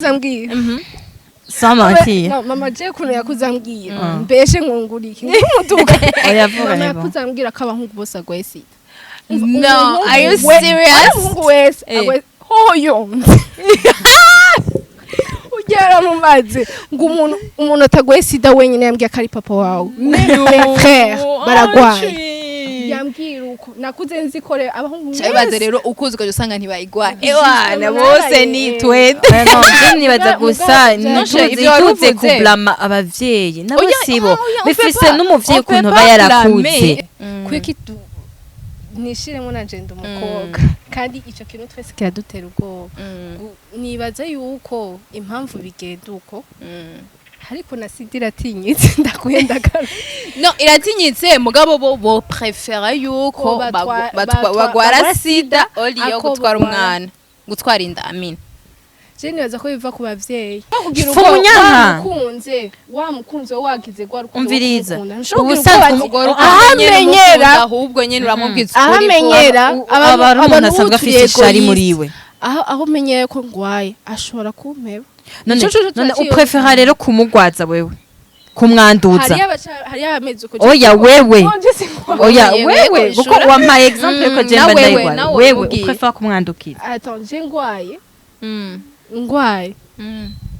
Ambwira. Sans mentir. No, mama je kuntu yakuze ambwira, mbeshe nkungurike nk'umuduga. Oya, vuga. Mama Nebo. yakuze ambwira ko abahungu bose agwaye sida. No, are you serious? Umuhungu wese agwaye hoyo ugera mu mazi ngo umuntu atagwaye sida wenyine yambwiye ko ari papa wawe, mes frères baragwaye. Yambwira uko nakuze nzi ko rero abahungu Ibaze rero ukuzi ukajya usanga ntibayigwaye, ewana bose ni twende. Oya, no, je nibaza gusa Ntuze ibyo wari ntituze uvuze. kublama abavyeyi nabo, Oya, sibo oya, on bifise peut pas- n'umuvyeyi on peut ukuntu aba pas yarakuze. blâmer. Kuko nishiremo nanje ndi umukobwa, kandi ico kintu twese kiradutera ubwoba. Nibaza yuko impamvu bigenda uko, ariko na sida iratinyitse, ndakuye ndagaruka. No, iratinyitse, mugabo bo préféra yuko Ko bagwara bagwara sida au lieu yo ako gutwara bagwara. umwana, gutwara inda, amina. Je nibaza ko biva ku bavyeyi kugira Fu ubwoba. munyanka. Wamukunze, wamukunze, wowe wagize rwa rukundo Umviriza. wo kumukunda. Ntushobora kugira Ubusanzwe ubwoba ati, Urwo rukundo aho nyene amenyera umukunda, ahubwo nyene uramubwiza aho ukuri ko amenyera aba ari umuntu asanzwe afise ishari muri we. Aho menyeye ko ngwaye ashobora kumpeba. None Ico coco none turaciye. uprefera rero kumugwaza wewe, kumwanduza? Hariyo abameze uko. Oya, wewe. No, je singwaye. Oya, Wewe, wewe, kuko ishura. wampaye exemple ko je Na mba wewe, ndayigwara. nawe Wewe ubwire. uprefera kumwandukiza? Attends, je ngwaye, ngwaye,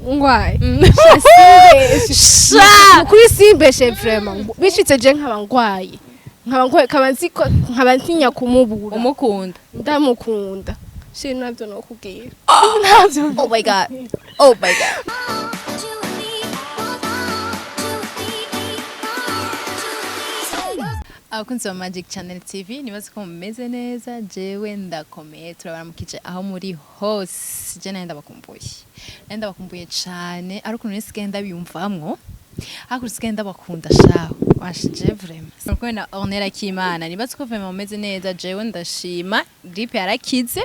ngwaye. Sha! Kuri simbeshe vraiment, bishitse je nkaba ngwaye, nkaba nzi ko nkaba ntinya kumubura. Umukunda. Ndamukunda shi, navyo nokubwira navyo. Oh my God, oh my God. Two, three, four, two, three, four, two, three. Abakunzi ba Magic Channel TV, nibaze ko mumeze neza. Jewe ndakomeye, turabaramukije aho muri hose. Je nawe ndabakumbuye, nawe ndabakumbuye cane, ari ukuntu nisigaye ndabiyumvamwo, ariko nsigaye ndabakunda shaho washije vraiment. Kumwe na Ornella Kimana, nibaze ko vraiment mumeze neza. Jewe ndashima, grippe yarakize,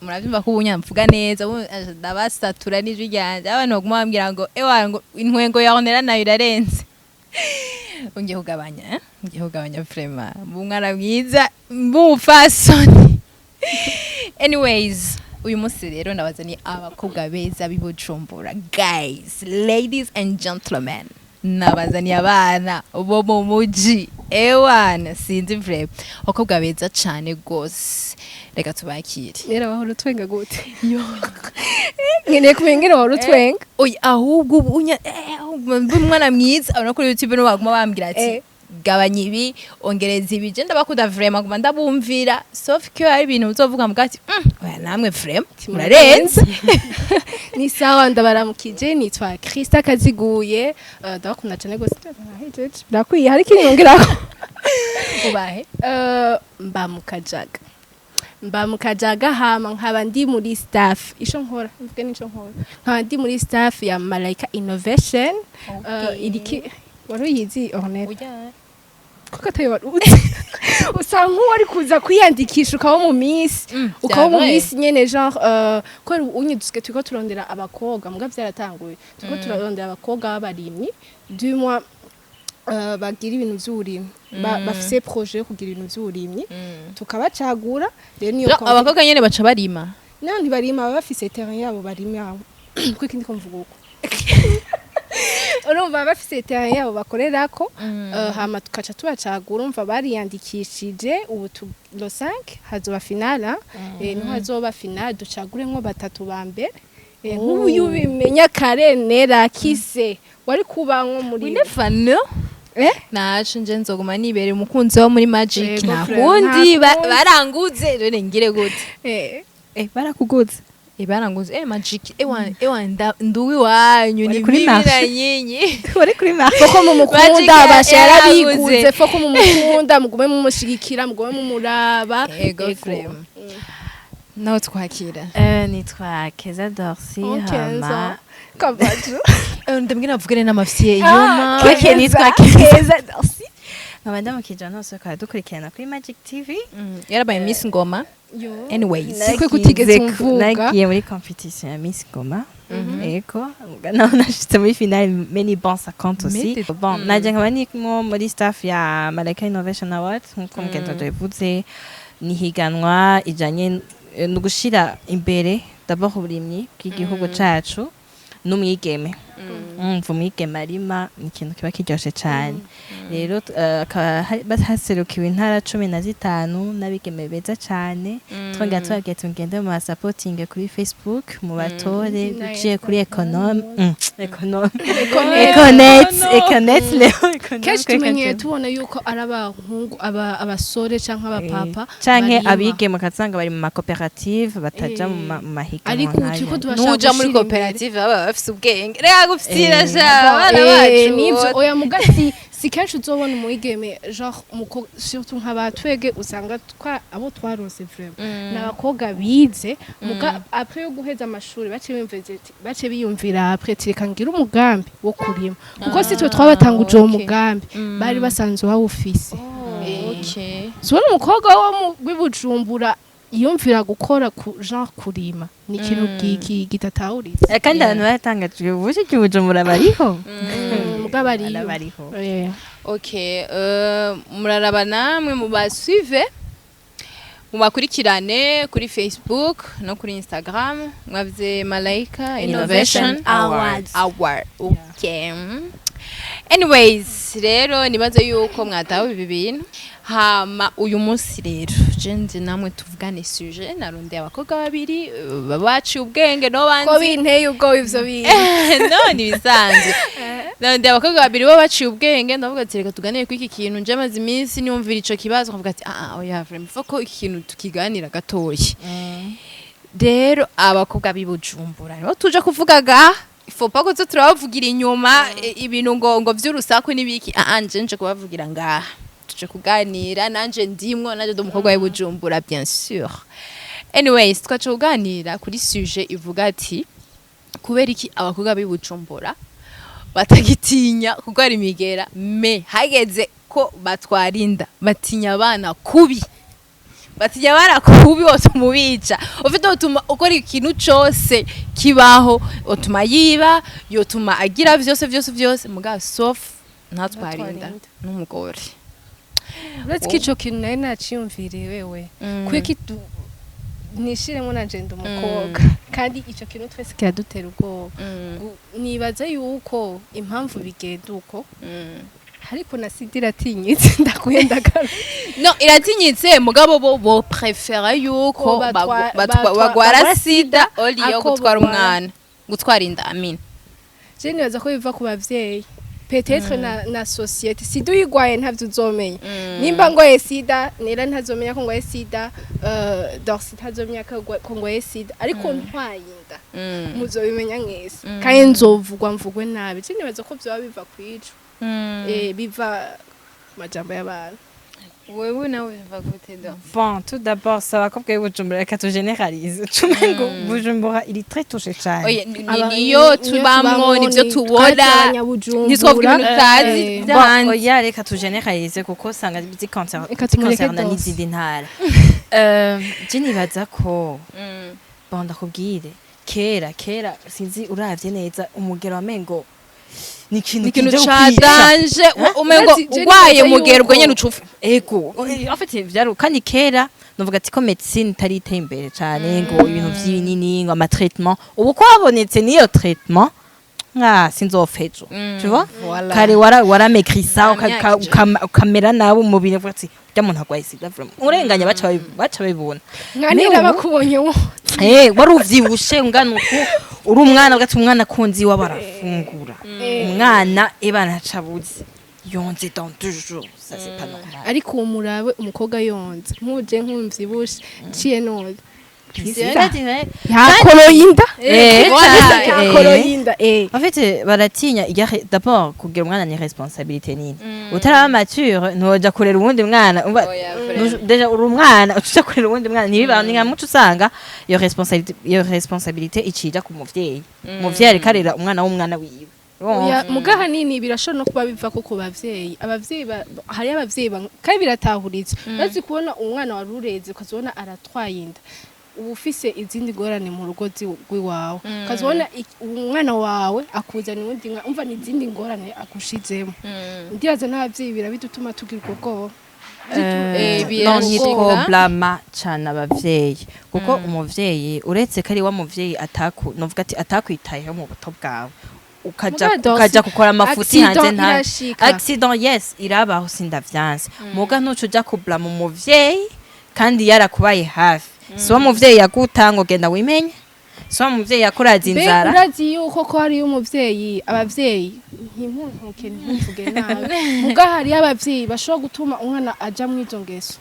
muravyumva ko ubu nyamvuga neza, ubu ndabasatura n'ijwi ryanje. Abantu baguma bambwira ngo ewa, ngo intwengo ya Ornella nayo irarenze. Ngiye kugabanya, eh? Ngiye kugabanya vraiment, umwana mwiza mbufasoni. Anyways, uyu munsi rero nabazaniye abakobwa beza b'i Bujumbura. Guys, ladies and gentlemen, nabazaniye abana bo mu muji. Ewana, sinzi vraiment, abakobwa beza cane gose, reka tubakire. Nera, wahora utwenga gute? Nkeneye kumenya ingene wahora utwenga. Oya, ahubwo ubu unya ahubwo mbe umwana mwiza, abona kuri YouTube no baguma bambwira ati gabanya ibi, ongereza ibi. Je ndabakunda vraiment, guma ndabumvira, sauf que hari ibintu uzovuga muga ati oya, namwe vraiment murarenze." Ni sawa, ndabaramukije, nitwa Krista Kaziguye. Ndabakunda cyane gose. Ndahejeje, birakwiye, hari ikindi nongerako? Ubahe? Mba mu Kajaga, mba mu Kajaga, hama nkaba ndi muri staff, ico nkora mvuge nico nkora, nkaba ndi muri staff ya Malaika Innovation. Iriki wari uyizi, Ornella? Oya. Kuko atayo wari uzi, usa nk'uwari kuza kwiyandikisha ukaba mu minsi ukaba mu Vya vrai. minsi nyene, genre kubera ubu dusigaye turiko turondera abakobwa, muga vyaratanguye, turiko turarondera abakobwa b'abarimyi, du moins bagira ibintu vy'uburimyi, bafise projet yo kugira ibintu vy'uburimyi, tukabacagura rero niyo. Abakobwa nyene baca barima? No, ntibarima, baba bafise terrain yabo barima. Kuko ikindi ko mvuga uko urumva, bafise terrain yabo bakorerako, hama tukaca tubacagura. Urumva bariyandikishije ubu le 5 hazoba finale, niho hazoba finale, ducaguremwo batatu ba mbere. Nk'ubu iyo ubimenya kare, nera kise wari kuba nko muri We never know. Naco nje nzoguma nibereye umukunzi wo muri Magic. Yego, Nta frère, kundi. nta kundi. Baranguze rero, ngire gute? Barakuguze? Baranguze, Magic, ewa ewa, nduwi wanyu Wari ni kuri bibi marché. na nyinyi. Wari kuri marché. Foko mumukunda. Magic Basha yaraguze. yarabiguze. Foko mumukunda, mugume mumushigikira, mugume mumuraba. Ego, frère. Nawe twakira. Nitwa Keza Dorsi. Kenza. Hama Kabaju. Ndabwira navugane n'amafye yuma. Ok, nitwa Keza Dorsi, nkaba ndamukije abantu bose bakaba dukurikirana kuri Magic TV. Yarabaye Miss Ngoma. Yo. Anyways. Sikwe kutigeze umvuga. Nagiye muri competition ya Miss Ngoma, ego, naho nashitse muri finale, mais ni bon, ça compte aussi. Bon, naje nkaba ndimo muri staff ya Malaika Innovation Awards, nkuko mugenzi wanje yabivuze. Ni higanwa ijanye no gushira imbere d'abord uburimyi bw'igihugu cacu. N'umwigeme, umva, umwigeme arima ni ikintu kiba kiryoshe cane. Rero akaba haserukiwe intara 15 n'abigeme beza cane. Twongera tubabwiye tugende mu basapotinge kuri Facebook, mu batore Na uciye kuri Instagram. Econome, Econet. Econet, Econet, Leo Econet. Kenshi tumenyeye tubona yuko ari abahungu, abasore canke abapapa canke barima. Abigeme ukasanga bari mu makoperative, bataja mu mu mahiganwa Ariko ubu nk'aya. turiko tubashaka Nuja muri gushira imbere. koperative baba bafise ubwenge, reka gufitira sha abana Eh, bacu. Nivyo, oya, muga si kenshi uzobona umwigeme, genre surtout nk'abatwege usanga abo twaronse vraiment ni abakobwa bize, muga après yo guheza amashuri bace biyumvira après ati reka ngire umugambi wo kurima, kuko si twe twabatanguje uwo mugambi, bari basanzwe bawufise. Sibona umukobwa wo w'i Bujumbura yiyumvira gukora ku genre kurima, ni ikintu gitatawuritse. Kandi abantu baratangajwe ubushi Bujumbura bariho. Muga bariyo. Bariho. Okay, muraraba namwe mubasuive, mubakurikirane kuri Facebook no kuri Instagram. Mwavuze Malaika Innovation Innovation Awards. Award. Okay. Anyways, rero nibaze yuko mwatawe ibi bintu. Hama uyu munsi rero je nzi namwe tuvugane sujet, narondeye abakobwa babiri baciye ubwenge no Ko banzi. binteye ubwoba ivyo bintu. No, ni bisanzwe. Narondeye abakobwa babiri bo baciye ubwenge, ndavuga ati reka tuganire kuri iki kintu. Nje maze iminsi niyumvira ico kibazo, nkavuga ati ah, oya, vraiment faut ko iki kintu tukiganira gatoyi. Rero abakobwa b'i Bujumbura rero tuje kuvugaga, faut pas ko tuza turabavugira inyuma ibintu ngo vy'urusaku n'ibiki. Ah, nje kubavugira ngaha, tuje kuganira, nanje ndimwo, nanje ndi umukobwa w'i Bujumbura, bien sûr. Anyways, twaje kuganira kuri sujet ivuga ati kubera iki abakobwa b'i Bujumbura batagitinya kurwara imigera, mais hageze ko batwara inda batinya abana kubi, batinya abana kubi, bose umubica ufite, utuma ukora ikintu cose kibaho, utuma yiba, yotuma agira vyose vyose vyose, muga sauf ntatwara inda n'umugore. Uretse ko ico kintu nari naciyumviriye wewe, kuko nishiremo nanje ndi umukobwa, kandi ico kintu twese kiradutera ubwoba. Nibaza yuko impamvu bigenda uko, ariko na sida iratinyitse, ndakuye ndagaruka. No, iratinyitse, mugabo bo préféra yuko Ko bagwara bagwara sida au lieu ako gutwara bagwara. umwana, gutwara inda, amina. Je nibaza ko biva ku bavyeyi, peut-être na société. Sida uyigwaye ntavyo uzomenya. Nimba ngoye sida, nera ntazomenya ko ngoye sida, Dorsi ntazomenya ko ngoye sida, ariko ntwaye inda muzobimenya mwese, kandi nzovugwa mvugwe nabi. Je nibaza ko vyoba biva kwico, biva ku majambo y'abantu. Wewe nawe biva gute, Dorsi? Bon, tout d'abord, ça va comme Bujumbura, reka tugénéralise. Tumengo Bujumbura, il est très touché cyane. Oya, niyo tubamwo, nivyo tubona, ntitwovuga ibintu tutazi by'ahandi. Bon, oya, reka tugénéralise kuko usanga Reka tumureke ziconcerna Dorsi. n'izindi ntara. Je nibaza ko, bon, ndakubwire, kera kera, sinzi, uravye neza umugero wa mengo ni ikintu Ni ikintu kije ca kukwica. danger, umengo Uretse je urwaye nibaza mugero ubwo nyene ucupfa. Ego, en fait vyari, kandi kera novuga ati ko médecine itari iteye imbere cane, ngo ibintu vy'ibinini, ngo ama traitement, ubu ko habonetse niyo traitement, ah, sinzopfa ejo, tu vois. Voilà. Kare waramaigrisa, Nta myaka. Ukamera nabi umubiri, uvuga ati urya muntu arwaye sida vraiment, urenganya baca babibona. Nkanira bakubonye wo. Eh, wari uvyibushe ungana uku, uri umwana, ugati umwana akunze iwabo arafungura, umwana ebana acabuze yonze dans 2 jours, ça c'est pas normal. Ariko uwo murabe umukobwa yonze nkuje nkumvyibushe ciye nonze yakoroye inda. Yakoroye inda, eh. En fait, baratinya d'abord kugira umwana ni responsabilité nini. Utaraba mature ntoja kurera uwundi mwana. Oya, vraiment. Déjà uri umwana uca kurera uwundi mwana ntibiba ni nka muco, usanga iyo responsabilité icija ku muvyeyi. Umuvyeyi ariko arera umwana w'umwana wiwe. Oya, muga hanini birashobora no kuba biva ko ku bavyeyi, abavyeyi hariyo abavyeyi kandi biratahuritse, bazi kubona umwana wari ureze ukazibona aratwaye inda, uba ufise izindi ngorane mu rugo rw'iwawe, ukazibona umwana wawe akuzana uwundi umva ni izindi ngorane agushizemo. Ndibaza n'abavyeyi birabidutuma tugira ubwo bwoba. Non, ntitwoblama cane abavyeyi, kuko umuvyeyi, uretse ko ari wa muvyeyi ataku, novuga ati atakwitayeho mu buto bwawe, ukaja Muga ukaja gukora amafuti hanze. Accident Nta irashika. Accident, yes, irabaho, sindavyanse. Muga ntuca uja kublama umuvyeyi kandi yarakubaye hafi. Si wa muvyeyi yaguta ngo genda wimenye, si wa muvyeyi yakuraza Mbe inzara. Urazi yuko ko hariyo umuvyeyi, abavyeyi, ntimpuntuke, ntimvuge nabi, muga hariyo abavyeyi bashobora gutuma umwana aja mw'izo ngeso.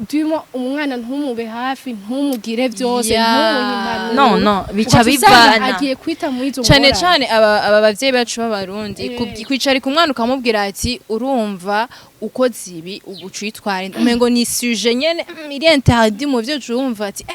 Dimo umwana ntumube hafi, ntumugire byose, ntumuhe impanuro. Non, bica Ugaca usanga bivana. agiye kwita muri izo Cane ngorane. cane aba bavyeyi bacu b'Abarundi, kwicarika umwana ukamubwira ati urumva ukoze ibi, ubu ucitwara, umengo ni sujet nyene iri interdit mu vyo. Urumva ati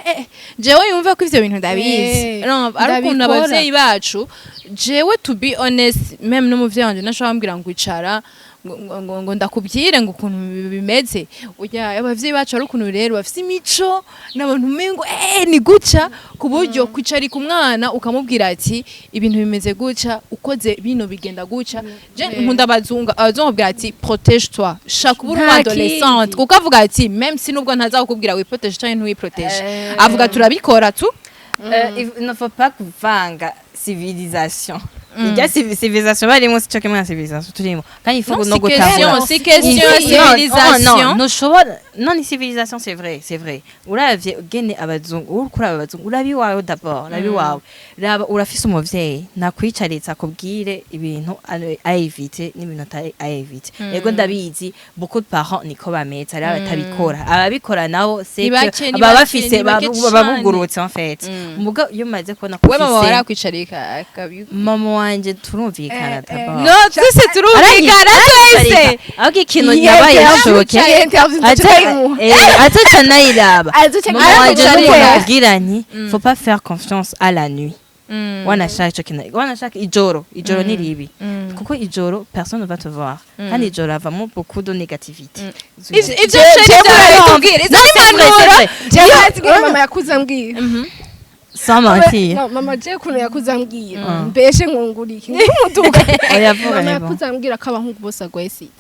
jewe yumva ko ivyo bintu ndabizi. No, ari ukuntu Ndabikora. abavyeyi bacu, jewe to be honest, même n'umuvyeyi wanje nashobora kumbwira ngo icara ngo ndakubwire ngo ukuntu bimeze. Oya, abavyeyi bacu ari ukuntu rero bafise imico n'abantu umengo ni guca, ku buryo kwicarika umwana ukamubwira ati ibintu bimeze guca, ukoze bino bigenda guca. Je nkunda abazungu. Abazungu babwira ati protège toi shaka uba uri Nta adolescente, kindi. kuko avuga ati même si nubwo ntazakubwira wiprotège canke ntiwiprotège, avuga turabikora tu. Il ne faut pas kuvanga civilisation. Irya civilisation barimo sico kimwe na civilisation turimo, kandi il faut Non, no c'est gutahura. question, c'est question ya Non, oh, civilisation. non, ntushobora, non, ni civilisation, c'est vrai, c'est vrai. Uravye ugene abazungu, uriko uraba abazungu, uraba iwawe d'abord, uraba iwawe, raba urafise umuvyeyi nakwicaritse akubwire ibintu a éviter n'ibintu atari a éviter. Yego, ndabizi, beaucoup de parents niko bameze, hari abatabikora, ababikora nabo c'est Ni que bake, ni baba bake, bafise ni bake baba cane. bugurutse en fait. Muga iyo umaze kubona ko We mama ufise warakwicarika akabi? Mama wanje turumvikana d'abord. No, twese turumvikana, twese. Ahubwo ikintu yabaye choqué, azoca nayiraba. Azoca Mama wanje aramucarika. n'ukuntu abwira nti faut pas faire confiance à la nuit. Wanashaka ico kintu, wanashaka ijoro, ijoro ni ribi, kuko ijoro personne ne va te voir, kandi ijoro havamo beaucoup de négativité. Ivyo chéri byarabitubwira, izo Non, ni c'est vrai, c'est impanuro. vrai. Jewe nsigaye mama yakuze ambwira. Sans mentir. No, mama je ukuntu yakuze ambwira, mbeshe nkungurike nk'umuduga. Oya, vuga. Mama Ni bon. yakuze ambwira ko abahungu bose agwaye sida.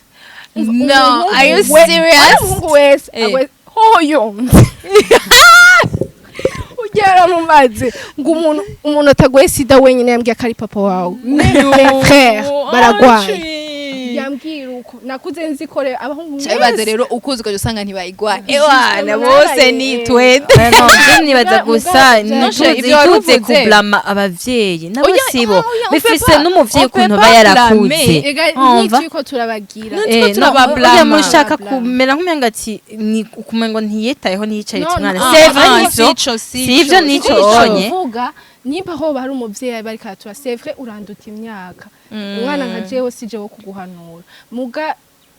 No, are you serious? Umuhungu wese agwaye hoyo ugera mu mazi ngo umuntu atagwaye sida wenyine, yambwiye ko ari papa wawe, mes frères baragwaye. Yambwira uko nakuze nzi ko rero abahungu Ibaze rero ukuzi ukajya usanga ntibayigwaye, ewana bose ni twende. Oya, non, je nibaza gusa Non, ivyo wari ntuze uvuze. kublama abavyeyi nabo, Oya, sibo. oya, on peut Bifise pas- n'umuvyeyi on peut ukuntu pas aba yarakuze. blâmer. Ega Umva? nitwiko turabagira. Non, Eh, turiko no, turabablama. oya, mushaka Turabablama. kumera nk'umenga ati ni ukumengo ntiyitayeho, ntiyicaritse No, umwana. no. C'est vrai, Ah, nivyo. sico, Sivyo, nico Ico onye. uvuga, nimba hoba hari umuvyeyi bariko aratura, c'est vrai, uranduta imyaka, umwana nka jewe si jewe kuguhanura, muga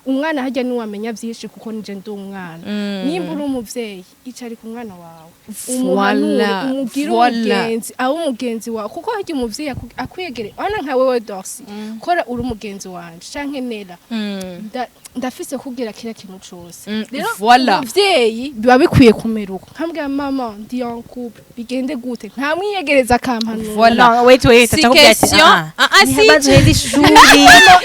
umwana harya niwamenya vyinshi kuko nije ndi umwana. Nimba uri umuvyeyi, icarika umwana wawe, umuhanure, umugire umugenzi, abe umugenzi wawe, kuko harya umuvyeyi akwiyegereye, urabona nka wewe Dorsi, kora uri umugenzi wanje canke Nera, ndafise kubwira kiriya kintu cose. Rero umuvyeyi biba bikwiye kumera uko, nkambwira mama ndi en couple, bigende gute, nkamwiyegereza akampanura. Voilà. No, wait, wait, Si atakubwira ati, question- ah, Ah, ah, si- ntibazoheza ishuri.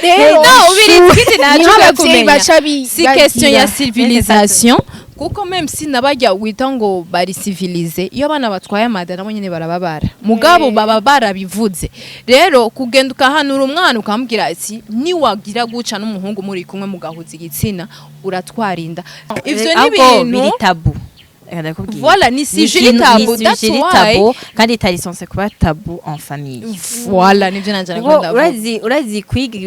Rero No, ubiri ikindi naco niho ukwiye abavyeyi kumenya. baca Si question ya bagira. civilisation, kuko même si nabajya wita ngo bari civilisé, iyo abana batwaye amada nabo nyene barababara, mugabo baba barabivuze. Rero kugenda ukahanura umwana ukamubwira ati niwagira guca n'umuhungu muri kumwe mugahuza igitsina uratwarinda, ivyo ni Ahubwo biri ibintu tabou. Reka ndakubwira. Voilà, ni sujet ikintu- tabou, ni that's sujet why. tabou, kandi itari censé kuba tabou en famille. Voilà, nivyo nanje Kuko nakunda. urazi kwiga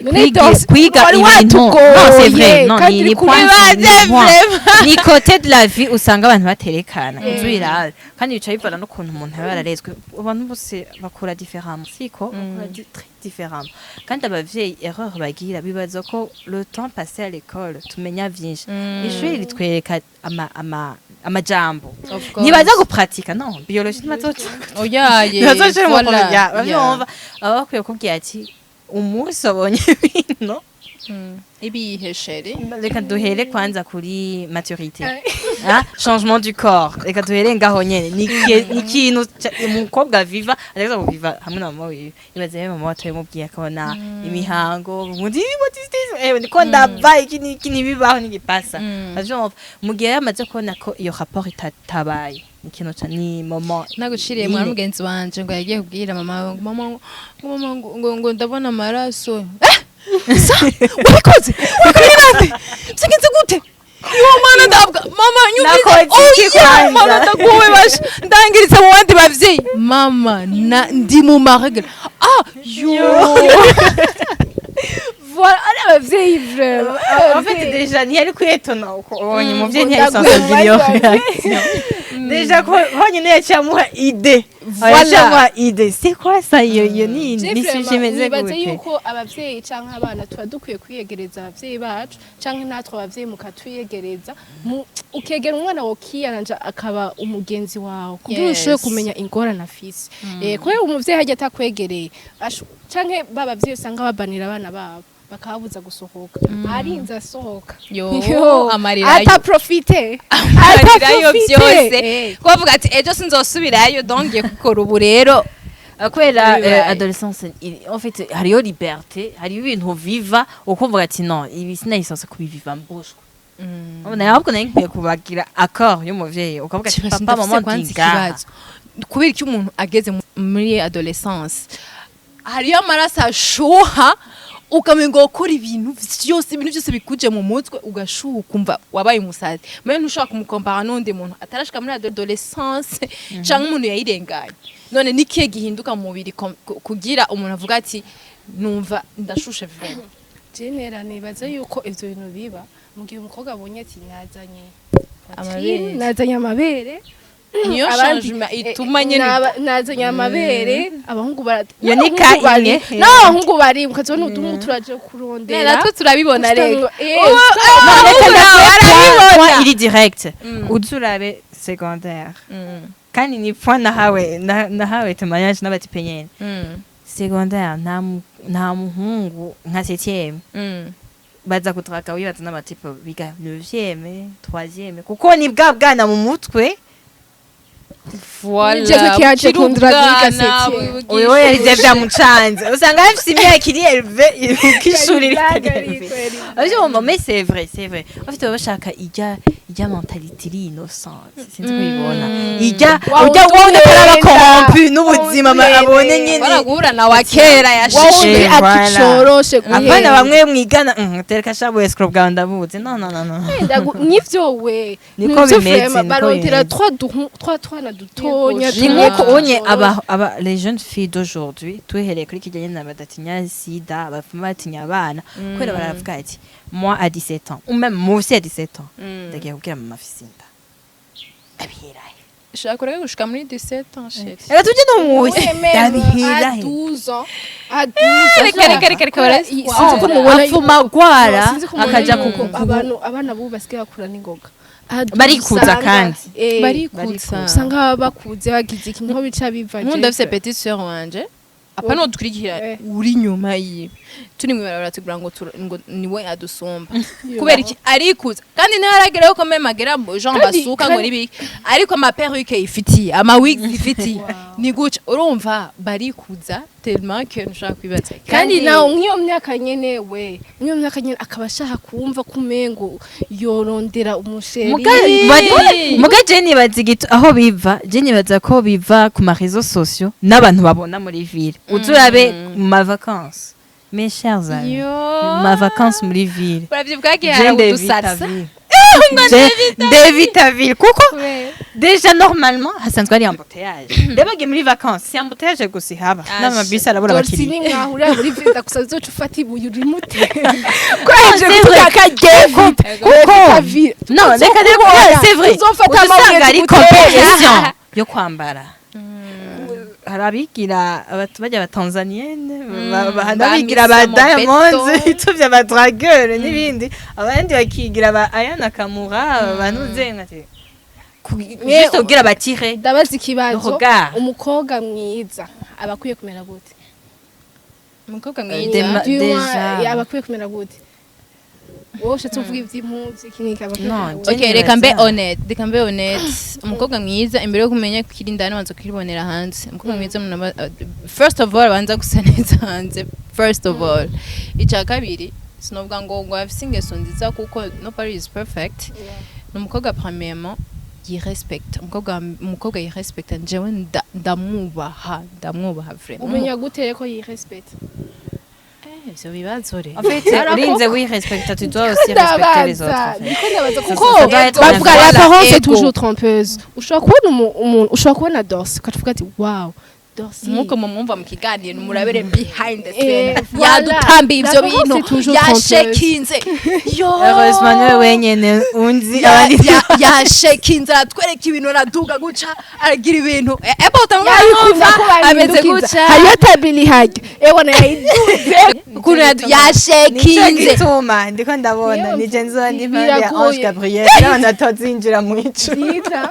None Dorsi, kwiga wari ibintu, non, c'est vrai, watugoye, non, kandi ni uri ni point, ni point, ni côté de la vie usanga abantu baterekana inzu irabe, kandi bica bivana n'ukuntu umuntu aba yararezwe. Abantu bose bakura différemment, siko bakura très différemment. Kandi abavyeyi, erreur bagira, bibaza ko le temps passé à l'école tumenya vyinshi. Ishuri ritwereka ama amajambo, ntibaza gupratika. Non, biologie ntibazoca Oya, ye. ntibazoca mu Voilà. kumenya bavyumva. Baba bakwiye kubwira ati umunsi wabonye ibintu Ibihe chéri? Reka duhere kwanza kuri maturité. Ah, changement du corps, reka duhere ngaho nyene. Ni ikintu umukobwa viva ategerezwa kuviva hamwe na mama wiwe. Ibaze rero mama wacu mubwiye akabona imihango ubundi, "What is this? Ndiko ndava iki niki, ntibibaho, ntigipasa." Avyumva mu gihe yamaze kubona ko iyo rapport itatabaye, ni ikintu ni moment Naguciriye nyine. Mwana mugenzi wanje ngo yagiye kubwira mama we ngo mama, ngo mama, ngo ndabona amaraso. Eh, sa wabikoze, wabikoze nande, byagenze gute? Yo mana, ndabwa mama nyumvise. Nakoze iki Oya, kwanza? Mama, ndaguwe basha ndangiritse mu bandi bavyeyi, mama na ndi mu ma règles. Ah yo. Voilà, ari abavyeyi vraiment. En fait, déjà ntiyari kwiyetona uko ubonye umuvyeyi, ntiyari Ndaguye censé kugira iyo mu bandi. réaction. Déjà ko honyine yaciye amuha idée. Voilà. Yaciye amuha idée, c'est quoi ça? Iyo ni Je ni vraiment sujet imeze nibaze gute? yuko abavyeyi canke abana tuba dukwiye kwiyegereza abavyeyi bacu, canke natwe abavyeyi mukatwiyegereza. Ukegera umwana wawe, ukiyaranja akaba umugenzi wawe kugira ushobore kumenya ingorane afise. Kubera umuvyeyi harya atakwegereye, canke ba bavyeyi usanga babanira abana babo, bakababuza gusohoka, arinze asohoka. Yo, amarira yo. Ataprofite. Amarira yo byose. Kubavuga ati ejo sinzosubirayo, donc ngiye gukora ubu rero. Kubera Bibaye. Adolescence, en fait hariyo liberté, hariyo ibintu viva ukumva ati non, ibi sinayisanzwe kubiviva mboshwe. Ubona, ahubwo nari nkwiye kubagira accord y'umuvyeyi, ukavuga ati papa, mama, Kwanza ndi ngaha. ikibazo, kubera iki umuntu ageze muri adolescence hariyo amaraso ashuha, ukamenga gukora ibintu vyose, ibintu byose bikuje mu mutwe, ugashuha ukumva wabaye umusazi? Mais ntushobora kumukompara n'undi muntu atarashika muri adolescence canke umuntu yayirenganye. None nikihe gihinduka mu mubiri kugira umuntu avuga ati numva ndashushe vraiment? Genera nibaze yuko ivyo bintu biba mu gihe umukobwa abonye ati nazanye Amabere. Nazanye amabere. Niyo changement ituma nyene Nazanye amabere, abahungu bara Iyo ni n'abahungu ka bari imwe. n'abahungu bari ukazibona uduhungu turaje kurondera. Natwe turabibona rero. Non, reka nawe ndaguhe point iri direct. Uze urabe secondaire, kandi ni point nahawe nahawe témoignage n'abatipe nyene. Secondaire nta muhungu nka septième baza kutraka, wibaza n'abatipe biga 9e, 3e, kuko ni bwa bwana mu mutwe. Voilà. Jewe kiyaje Ukiri kundura ubwana, guhiga septième. Uyu we yari byamucanze, usanga afise imyaka iri élevée uk'ishuri ritari élevé. Ariko mais c'est vrai, c'est vrai, en fait baba bashaka ijya mentalité iri innocente, sinzi ko ubibona, ijya Wa ujya wundi wabona ataraba uhenda. corrompu n'ubuzima, Wundi abone uhenda. nyene. Bara guhura na wa kera yashishe. Wundi Voilà. aticoroshe. Apana bamwe mwigana, tereka shabu, escroc bwawe ndabuzi. No, no, no, no. Nivyo we. Niko Nivyo bimeze, vraiment, niko barondera bimeze. twa twana dutonya. Ni nk'uko unye aba les jeunes filles d'aujourd'hui, tuhereye kuri kijyanye na badatinya sida, bafuma batinya abana kubera baravuga ati moi à 17 ans, ou même moi aussi à 17 ans, ndagiye kubwira mama afise inda, abiherahe? Shaka kureka gushika muri 17 ans, chérie. Reka tujye no munsi, ndabiherahe? À 12 ans, à 12. Reka, reka, reka, reka, Sinzi ko mubona Apfuma agwara Sinzi ko mubona akaja yuko ku abantu, abana bubu basigaye bakura n'ingoga. Barikuza kandi. Barikutsa. Usanga baba bakuze bagize ikintu nko bica biva. Nkunda ndafise petite sœur wanje, apa no dukurikira uri nyuma yiwe, turi mwibarabara tugura ngo ngo niwe adusumba. Kubera iki? Arikuza kandi ntaragera yuko même agera mu genre basuka ngo nibiki, ariko ama perruque ifitiye, ama wigs ifitiye, ni guca urumva barikuza tellement que ntushaka kwibaza. Kandi nawe nk'iyo myaka nyene, we nk'iyo myaka nyene akaba ashaka kumva ko umengo yorondera umusheri. Muga je nibaza aho biva, je nibaza ko biva ku ma réseaux sociaux n'abantu babona muri ville. Uzurabe mu ma vacances, mes chers amis, Yo. ma vacances muri ville, uravye bwagiye je ndevita udusarsa. ville, ndevita ville, kuko déjà normalement hasanzwe ari embouteillage. Rero bagiye muri vacances, si embouteillage gusa ihaba, n'amabisi arabura Dorsi abakiriya. ni nkaho uriya muri ville gusa uzoca ufata ibuye urimute C'est vrai. Kuko non, reka reka, c'est vrai, Uzofata usanga amabuye ari tugutere. compétition yo kwambara. Hari abigira bajya aba tanzanienne, hari abigira ba ba Miss Diamonds, Mobeto. ituvye aba dragueur n'ibindi, abandi bakigira ba Ayana Kamura, banuze ati juste kugira batire Ndabaza ikibazo. regard. Umukobwa mwiza aba akwiye kumera gute? Umukobwa Dema- mwiza Du moins, déjà. aba akwiye kumera gute? Wowe ushatse uvuga ivy'impuzu, iki n'iki, No, Okay, reka mbe honnête, reka mbe honnête. Umukobwa mwiza, imbere yo kumenya kiri indani, wanza kiribonera hanze. Umukobwa mwiza umuntu first of all abanza gusa neza hanze, first of all. Icya kabiri, sinovuga ngo afise ingeso nziza, kuko nobody is perfect. Ni umukobwa premièrement yirespecte. Umukobwa yirespecte, njyewe ndamwubaha, ndamwubaha vraiment. Umenya gute ko yirespecte? Eh, ivyo bibazo rero. En fait, urinze wirespecta, tu dois aussi respecter les autres, en fait. Ndiko ndabaza Ça, kuko ça doit être bavuga Voilà, l'apparence est ego. toujours trompeuse. Ushobora kubona umuntu, ushobora kubona Dorsi, ukavuga ati: "Wow, Dorsi." Nkuko mumwumva mu kiganiro, murabere behind the scene. Eh, voilà. Yadutambiye ivyo L'apparence bintu, est toujours trompeuse. yashekinze yo. Heureusement niwe wenyene unzi, abandi Yashekinze, aratwereka ibintu, araduga guca, aragira ibintu. Ebo Yabikunda utamwumva ko ameze bahindukiza. guca. Hariyo tabili hajya, ewana yayiduze. Ukuntu yashekinze. Gituma ndiko ndabona Niyo, nije nzoba ndi impande ya biragoye. Ange Gabriel n'abantu batazinjira mu icu. Byiza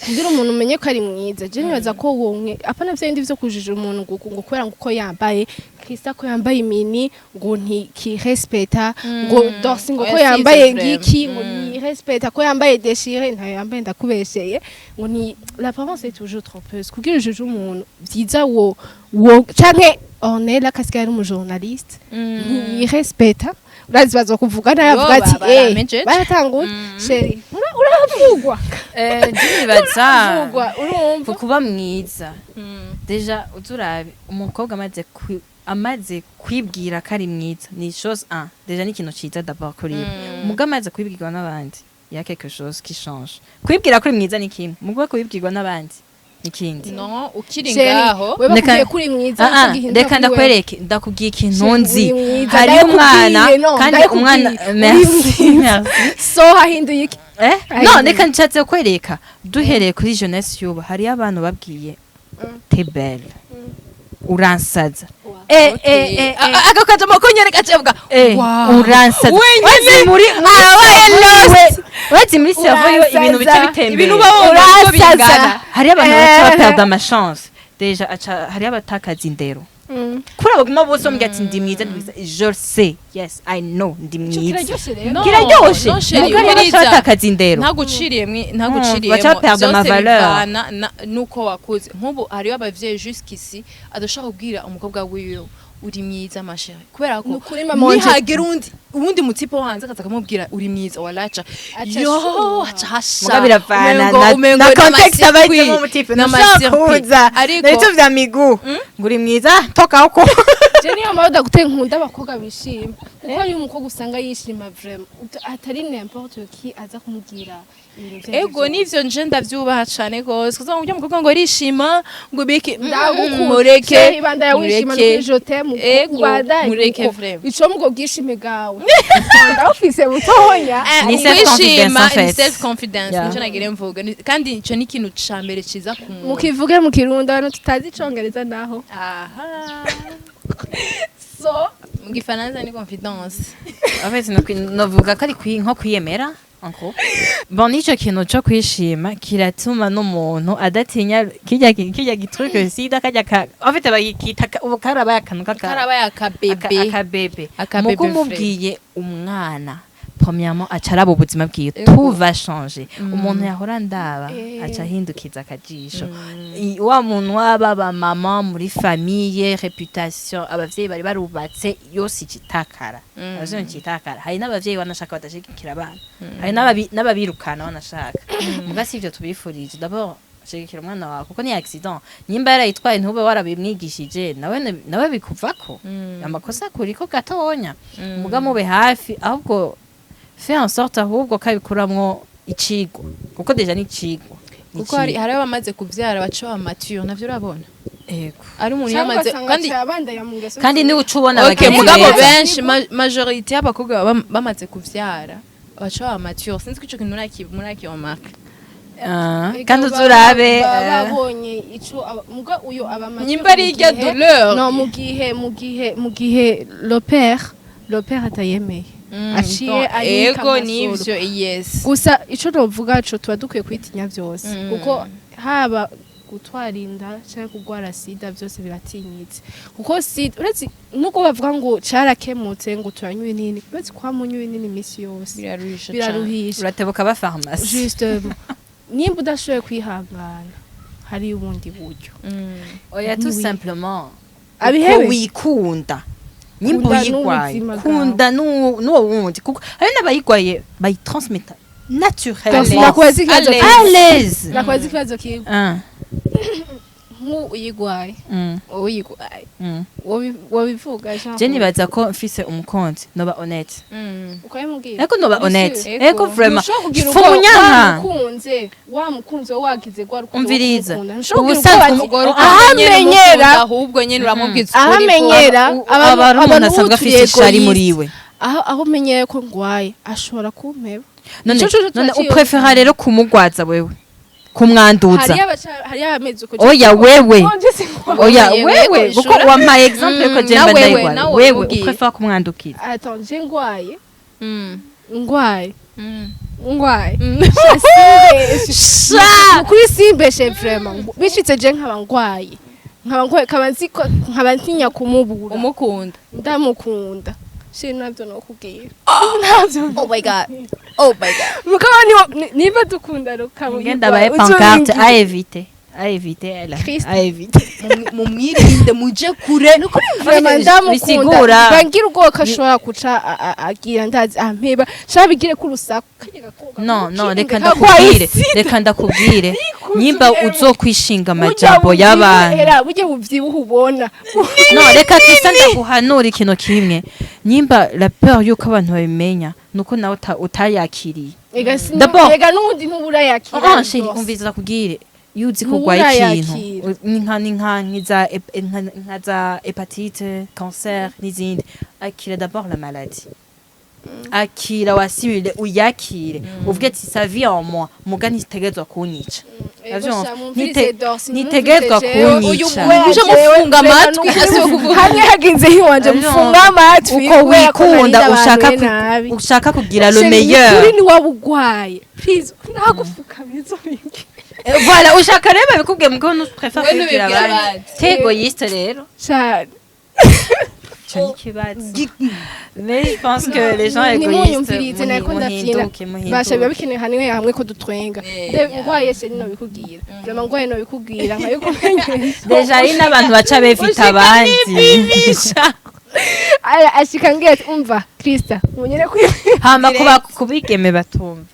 kugira umuntu umenye ko ari mwiza, je nibaza ko wonke apana vya bindi vyo kujija umuntu ngo kubera ngo uko yambaye, Krista ko yambaye mini ngo ntikirespecta, ngo Dorsi ngo ko Oya, si yambaye ivyo vraiment. ngiki ngo ntirespecta, ko yambaye déchiré, ntayo yambaye, ndakubesheye, ngo ni l'apparence est toujours trompeuse. Kugira ujije umuntu vyiza, wo canke Ornella Kasika yari umujournaliste, ntiyirespecta, urazi bazokuvuga nawe, avuga ati Yo, eh baramejeje. Baratanguye, chérie, uravugwa. Ndibaza uravugwa, urumva. ku kuba mwiza, déjà uturabe umukobwa amaze kwibwira ko ari mwiza, ni chose un, déjà ni ikintu ciza d'abord kuri we. Umugabo amaze kwibwirwa n'abandi, il y a quelque chose qui change. Kwibwira ko uri mwiza ni kimwe, mugabo kubibwirwa n'abandi ni ikindi. No ukiri Chérie, ngaho. wewe bakubwiye ko uri mwiza, Ah, ah, nico gihindura reka kuri wewe. ndakwereke, ndakubwiye ikintu Chérie, nzi. uri mwiza, Hariyo ndabikubwiye, umwana no, kandi ndabikubwiye, umwana uri merci, mwiza. merci. So hahinduye iki? Eh? Ayi. No, reka nshatse kwereka, duhereye kuri jeunesse y'ubu, hariyo abantu babwiye: "T'es belle, uransaza." Eh, eh, eh, eh. Ako kajamo ko nyene gacevuga. Eh, Wow. uransaza. Wenyine. Wazi muri cerveau, wazi muri cerveau yo ibintu bica Uransaza. bitembera. Ibintu uba wumva uko bingana. Hariyo abantu baca baperda amachance déjà, aca hariyo abatakaza indero kuri abo baguma bose bamubwira ati: "Ndi mwiza, ndi mwiza, je le sais, yes, I know, ndi mwiza." Kiraryoshe rero. No, Kiraryoshe. no, chérie, Mugabo baca ubiriza. batakaza indero. Ntaguciriyemwo. Baca baperda ama valeur. Bivana nuko wakuze. Nk'ubu hariyo abavyeyi jusqu'ici adashaka kubwira umukobwa wiwe: "Uri mwiza, ma chérie," kubera ko Nukuri, mama wanje. nihagera uwundi mutipe wo hanze akaza akamubwira: "Uri mwiza," walaca Aca yo ashuha. aca hasha. Muga biravana Umengo na contexte n'ama-circuit, abayitemo umutipe n'ama-circuit. ntushaka kuza Ariko nabyo vya migu ngo uri mwiza, toka huko. Je niyo mpamvu ndaguteye, nkunda abakobwa bishima, kuko hariyo umukobwa usanga yishima vraiment, atari n'importe qui aza kumubwira ibintu vyo. Ego, nivyo nje ndavyubaha cane gose, kuko ujya mukobwa ngo arishima ngo biki Ndagukunda. mureke. Chérie, bandaya wishima. Mureke. Nukuri, je t'aime. Ego, ubandanye mureke uko. vraiment. Ico mubwo bwishime bwawe ndawufise butonya. Ni self-confidence, Kwishima en fait. ni self confidence. Yeah. Nico nagire mvuga. Kandi ico ni ikintu ca mbere ciza ku muntu. Mukivuge mu Kirundi, abantu tutazi Icongereza naho. Aha. So Mu gifaransa ni confidence. En fait, novuga ko ari nko kwiyemera, en gros. Bon, n'ico kintu co kwishima kiratuma n'umuntu adatinya kirya gitruke sida karya ka, en fait bagikita ubu karabaye akantu kaka Karabaye akabebe. Akabebe. Akabebe. Muko umubwiye umwana, premièrement aca araba ubuzima bwiwe, Ego. tout va changer. Umuntu yahora ndaba aca ahindukiza akajisho. Wa muntu waba ba mama muri famille, réputation abavyeyi bari barubatse yose ikitakara, abavyeyi ikitakara. Hari n'abavyeyi wanashaka badashigikira abana, hari n'ababirukana wanashaka. Muga si ivyo tubifurije. D'abord shigikira umwana wawe, kuko ni accident, nimba yarayitwaye ntube warabimwigishije, nawe bikuvako amakosa kuriko gatonya. Muga mube hafi, ahubwo fais en sorte ahubwo kabikuramwo icigwa, kuko déjà ni icigwa. Ni Kuko hari icigwa. hari abamaze kuvyara baca ba mature, navyo urabona. Ego. Ari umuntu cyangwa yamaze ugasanga kandi aca abandanya mu ngeso. Kandi niwe uca ubona Okay, abagenzi mugabo beza. benshi majorité y'abakobwa bamaze kuvyara baca ba mature. Sinzi ko ico kintu muraki remarque. Ah, Ega kandi uzurabe baba babonye ico muga uyo aba mature Nyimba ari mu irya douleur. No, mu gihe le père atayemeye, aciye Bon, ayika ego amasoro. Nivyo, yes. Gusa ico novuga co, tuba dukwiye kwitinya vyose, kuko haba Gutwara inda cyangwa kurwara sida byose biratinyitse, kuko sida, uretse nubwo bavuga ngo carakemutse, ngo turanywa ibinini, uretse kwamunywa ibinini iminsi yose Biraruhisha cane. Biraruhisha. Uratebuka ba pharmacie. Justement, nimba udashoboye kwihangana, hari ubundi buryo. Oya, tout Oui. simplement Abihebe. uko wikunda, nimba Kunda uyigwaye, n'ubuzima bwawe. Kunda n'uwo wundi, kuko hari n'abayigwaye bayitransmeta naturellement. Nakubaza ikibazo À l'aise. À l'aise. Nakubaza ikibazo kimwe. Ah, Nk'uyigwaye, uyigwaye, wobivuga genre? Je nibaza ko mfise umukunzi noba honnête. Ukabimubwira? Ariko noba honnête. Ego. Ego, vraiment. Ntushobora kugira Fo ubwoba. munyanka. Wamukunze wagize rwa rukundo Umviriza. wo kumukunda. Ntushobora kugira Ubusanzwe ubwoba ati, Ubwo aho rukundo nyene amenyera umukunda, ahubwo nyene uramubwiza aho ukuri ko- amenyera Aba ari umuntu asanzwe afise ishari muri we. Aho umenyeye ko ngwaye, ashobora kumpeba. None Ico coco none turaciye. uprefera rero kumugwaza wewe, kumwanduza? Hariyo abameze uko. Oya, wewe. Nje singwaye. Oya, Wewe, wewe, ishura. kuko wampaye exemple ko je Na mba wewe, ndayigwaye. nawe Wewe ubwire. uprefera kumwandukiza? Attends, je ngwaye, ngwaye, ngwaye, Sha! kuri simbeshe vraiment, bishitse je nkaba ngwaye, nkaba nzi ko nkaba ntinya kumubura. Umukunda. Ndamukunda shi, navyo nokubwira. Oh my God, oh my God. Mugabo niba dukunda rukaba Ngenda baye pancarte à éviter, à éviter, elle Christ. à éviter. Mumwirinde, muje kure. Vraiment ndamukunda. Bisigura. Bangira ubwoba ko ashobora guca agira, ndazi, ampeba shaka bigire ko urusaku kajya gakobwa Non, reka kagwaye ndakubwire. sida. Reka ndakubwire, nimba uzokwishinga amajambo Burya y'abantu. buvyibuhera, burya buvyibuha ubona. No, reka kisa ndaguhanura ikintu kimwe: nimba la peur yuko abantu babimenya, nuko nawe utayakiriye. Ega D'abord- ega n'ubundi ntuburayakira. Oh, chérie, umviriza ndakubwire: iyo uzi ko urwaye ikintu, Ntuburayakira. ni nka nka za hépatite, cancer n'izindi, akira d'abord la maladie, akira wasimile, uyakire, uvuge ati ça vit en moi, muga ntitegerezwa kunyica. Uravyumva? Ntitegerezwa kunyica. Uje mufunga amatwi, asibe kuvuga. Hamwe hagenze hiwanje, mufunga amatwi. Uko Kubera ko wikunda, narinda ushaka abantu nabi. ushaka kugira le Chérie, meilleur. Kuri ni waba ugwaye, please nagupfukamiza ubingi. Voilà, ushaka rero babikubwiye, mugabo nu préfère We kubibwira ntubibwira abandi. abandi. T'es égoïste rero. Cyane. Ico ni ikibazo, mais je pense que les gens égoïstes Ntimunyumvirize, nariko ndafyina. muhinduke, Basha, biba muhinduke. bikenewe hamwe hamwe ko dutwenga. Ngwaye se nobikubwira, vraiment ngwaye nobikubwira nkabikumenyesha. Déjà hari n'abantu baca befita abandi. Ashika ngira ati umva Krista munyere kwi Hama kuba kubigeme batumva,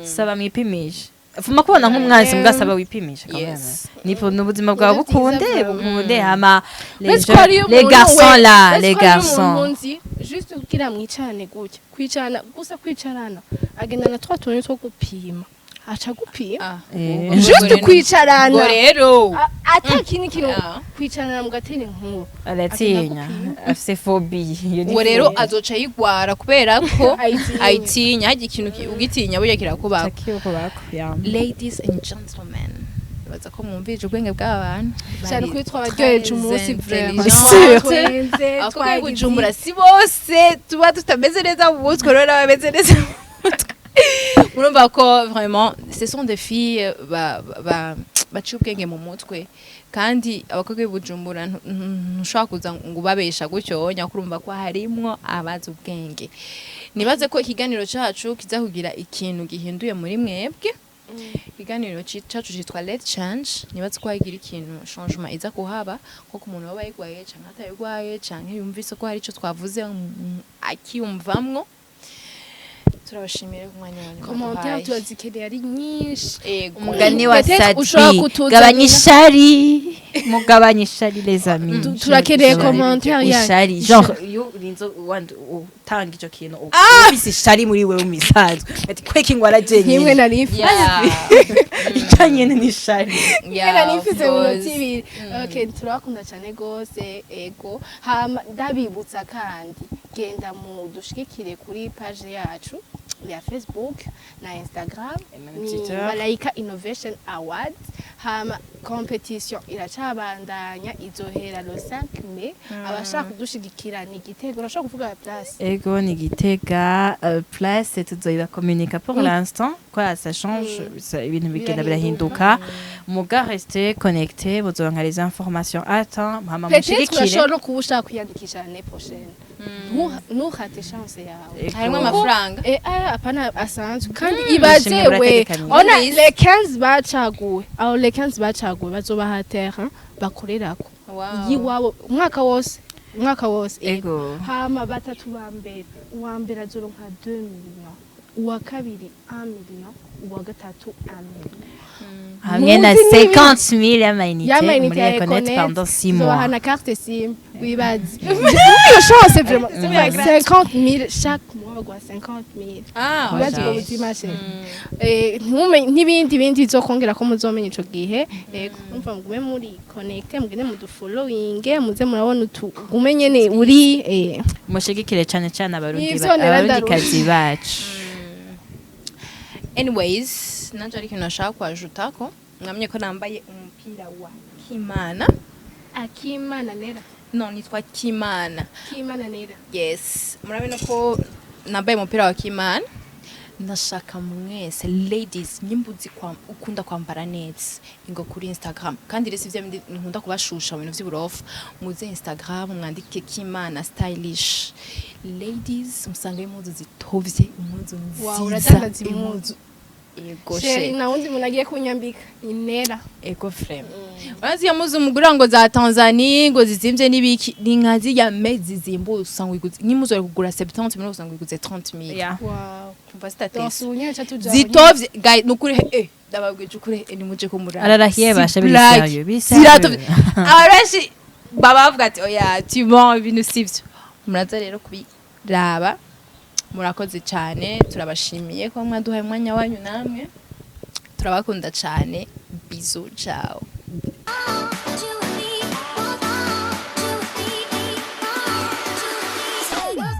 saba mwipimishe. Fuma kubona nk'umwanzi, mbwa saba wipimishe quand même. Yes. Nipo n'ubuzima bwawe Nivyo vyiza bukunde vraiment. bukunde. Hama les Uretse ko hariyo les umuntu garçons là, uretse les ko hariyo garçons. umuntu nzi, juste kugira mwicarane gutya, kwicarana gusa, kwicarana, agendana twa tuntu two gupima, aca gupima. Juste kwicarana. Ubwo rero Ata kindi kintu. Kwicarana mugatera inkuru. Aratinya, afise phobie. Iyo ni Uwo rero phobie. azoca yigwara kubera ko Ayitinya. ayitinya. Harya ikintu ugitinya burya kirakubako. Takiyokubako, yeah. Ladies and gentlemen, baza ko mwumvije ubwenge bw'aba bantu. Cyane kuri twabaryoheje umunsi vraiment. Sûr. Twatwenze, Abakobwa twagize- Bujumbura si bose tuba tutameze neza mu mutwe, rero n'abameze neza mu mutwe murumva ko vraiment ce sont des filles baciye ubwenge mu mutwe. Kandi abakobwa b'i Bujumbura ntushobora kuza ngo ubabesha gutyo, nyakurumva ko harimwo abazi ubwenge. Nibaze ko ikiganiro cacu kiza kugira ikintu gihinduye muri mwebwe. Ikiganiro cacu citwa Let Change. Nibaze ko hagira ikintu changement iza kuhaba, nko ku muntu waba yigwaye canke atayigwaye, canke yumvise ko hari ico twavuze akiyumvamwo. Turabashimira ku mwanya wanyu Commentaire mwaduhaye. turazikeneye ari nyinshi. Ego. Umugani wa Peut-être Sadbi, ushobora kutuzanira- gabanya ishari, mugabanya ishari les amis. Turakeneye commentaire yanyu. Ishari, genre iyo urinze utanga ico kintu, ufise ishari muri wewe musanzwe, ati kweki ngo Nkimwe arajenyene. nari mfise. Ica nyene ni ishari. Nkimwe nari mfise mu Of minota course. 2. Okay, turabakunda cyane gose. Ego, hama ndabibutsa kandi, genda mu dushigikire kuri page yacu ya Facebook na Instagram. Et même Ni Twitter. Malaika Innovation Awards. Hama compétition iracabandanya, izohera le 5 mai. Abashaka kudushigikira, ni Gitega, urashobora kuvuga place? Ego, ni Gitega, place tuzoyibakomunika. Pour l'instant quoi, ça change, ibintu bigenda birahinduka. Muga restez connecté, muzoronka les informations à temps, hama Peut-être mushigikire. urashobora no kuba ushaka kwiyandikisha l'année prochaine. Ntuhate chance yawe. Ego. Harimo amafaranga. Eh, aya apana asanzwe kandi ibaze Ubushimwe we burategekanijwe. ona les 15 bacaguwe, aho les 15 bacaguwe bazobaha terrain bakorerako yiwabo umwaka wose, umwaka wose. Ego. Hama batatu ba mbere, uwa mbere azoronka 2 millions, uwa kabiri 1 million, uwa gatatu 1 million. Hamwe na Muzi 50 000 y'amayinite y'amayinite muri ya Econet Econet pendant 6 tuzobaha mois. Na carte SIM. Wibaze iyo chance vraiment, 50 000 chaque mois, baguha 50 000. Ah. Wibaze ubwo buzima she. N'ibindi bindi bizokongera ko muzomenya ico gihe. Ego, umva, mugume muri connecté, mugende mudufollowinge, muze murabona utu gume nyene uri Mushigikire cane cane abarundi Nivyo nera. abarundikazi bacu. Anyways, nanje ari ikintu nashaka kwajuta ko mwamenye ko nambaye umupira wa Kimana. Akimana Nera. No, nitwa Kimana. Kimana Nera. Yes, murabona ko nambaye umupira wa Kimana. Ndashaka mwese ladies, nyimba uzi ukunda kwambara neza, ingo kuri Instagram. Kandi rero sivyo bindi nkunda kubashusha mu bintu vy'uburofu. Muze Instagram, mwandike Kimana Stylish Ladies, musange impuzu zitovye, impuzu Wow, nziza. Uradandaza impuzu. Ego. Chérie, She. na wundi muntu agiye kunyambika ni Nera. Ego frame. Urazi iyo mpuzu mugura ngo za Tanzania ngo zizimvye n'ibiki, ni nka zirya mezi zimbuye, usanga uyiguze nk'impuzu wari kugura 70 mille, usanga uyiguze 30 mille. Wow. Kumva zitatese. Dansunya cha tuja. Zitovye guys, nukuri ndababwije ukuri, nimuje ko murara. Ararahiye Si basha, biri blague. sérieux, biri sérieux. Ziratovye. Abantu benshi baba bavuga ati: "Oya, tu mens, ibintu sivyo." Muraza rero kubiraba. Murakoze cyane, turabashimiye ko mwaduhaye umwanya wanyu, namwe turabakunda cyane. Bisous, ciao. You